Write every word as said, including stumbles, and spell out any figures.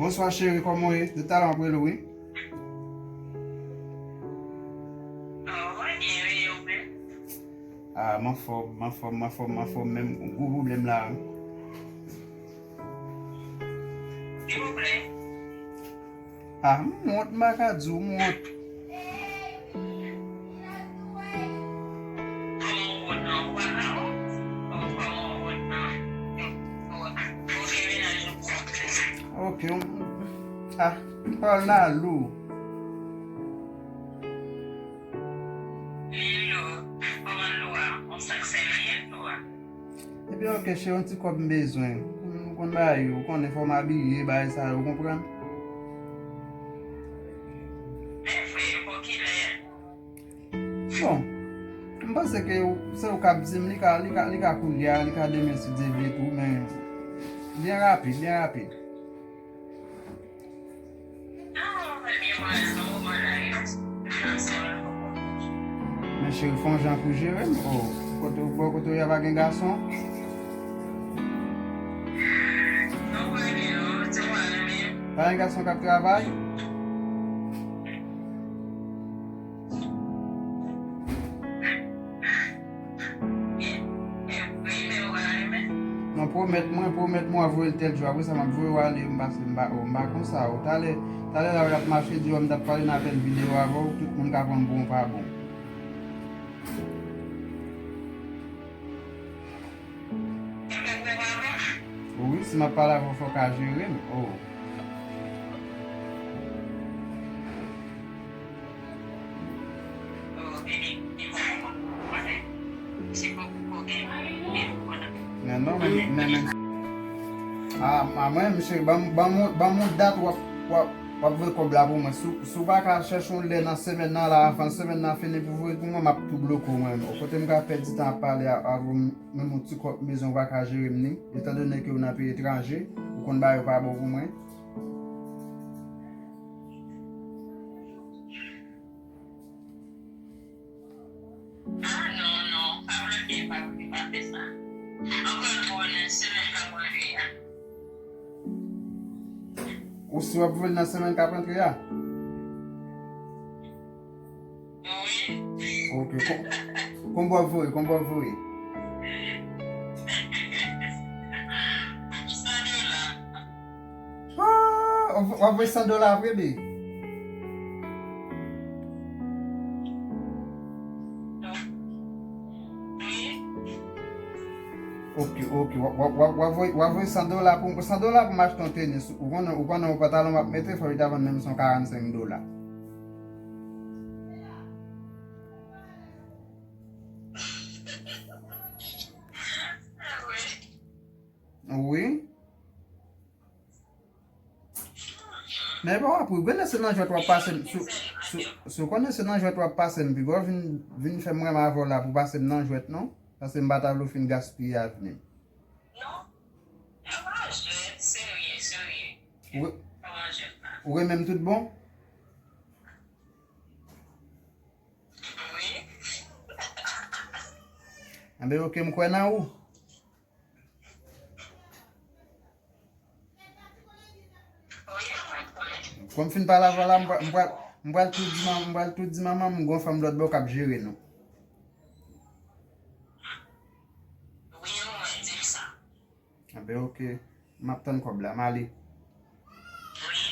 Bonswa cheri, kòman w ye? Depi talè m ap rele w, wi. Ah, m anfòm, m anfòm, m anfòm, m anfòm, men m gon gwo pwoblèm la, wi. Ah, m wont, m pa ka di w, m wont. Ok, m, ah, pawòl la lou. Ebyen, ok, cheri, yon ti kòb m bezwen. M konn bagay yo, ou konnen fò m abiye, bagay sa yo, ou konprann? Bon, m panse ke ou, se ou k ap di m, li ka, li ka, li ka koulye a, li ka demen si Dye vle tou, men byen rapid, byen rapid. Men cheri, fè yon jan pou jere m. Oh, kote w, bò kote w ye a pa gen gason? Pa gen gason k ap travay? Non, pwomèt mwen, pwomèt mwen w ap voye l tèl jou. Apre sa, m ap voye w ale, m pase, m pa, oh, m pa konsa, oh. Talè, talè la w t ap mache deyò, m t ap pale nan apèl videyo avè w, tout moun ka pran m pou yon pa bon. Wi, si m ap pale avè w, fò w ka jere m. Oh. Men non, men, men, men. Ah, ah, mwen, misye, ban m, ban m, ban m yon dat w ap, w ap, w ap voye kòb la pou mwen. Si, si w pa ka chèche yon lè nan semèn nan la, avan semèn nan fini pou voye pou mwen, m ap tou bloke w mwen. Kote m ka pèdi tan ap pale a, avè w, menm yon ti kòb bezwen w pa ka jere m ni, etandone ke w nan peyi etranje, ou konn bagay yo pa bon pou mwen. Ah, non, non, pa bloke, pa bloke, pa fè sa. Ankò yon semèn k ap rive a. Ou si w ap voye l nan semèn k ap rantre a? Wi. Ok, kon-, konbyen w ap voye, konbyen w ap voye? San dola. Ah, w ap voye san dola vre, babe? Ok, ok. W ap, w ap, w ap, w ap voye, w ap voye san dola pou, san dola pou m achte yon tenis. Ou konnen, ou konnen yon pantalon m ap mete, fò li ta vann menm si yon karannsenk dola. Wi. Men bon, apre, w konnen se nan jwèt w ap pase m, si, si, si w konnen se nan jwèt w ap pase m, piga w vin, vin fè m renmen avè w la pou pase m nan jwèt, non? Paske m pa ta vle w fin gaspiye avni m. Non, e pa jwèt, serye, serye. Ou re-, ou renmen m tout bon? Wi. Anben, ok, m kwè nan ou. Kòm m fin pale avè w la, m pral, m pral, m pral tou di manman, m pral tou di manman m gon fanm lòt bò k ap jere nou. Wi, ou mwen di m sa. Anben, ok. M ap tann kòb la. M ale. Wi.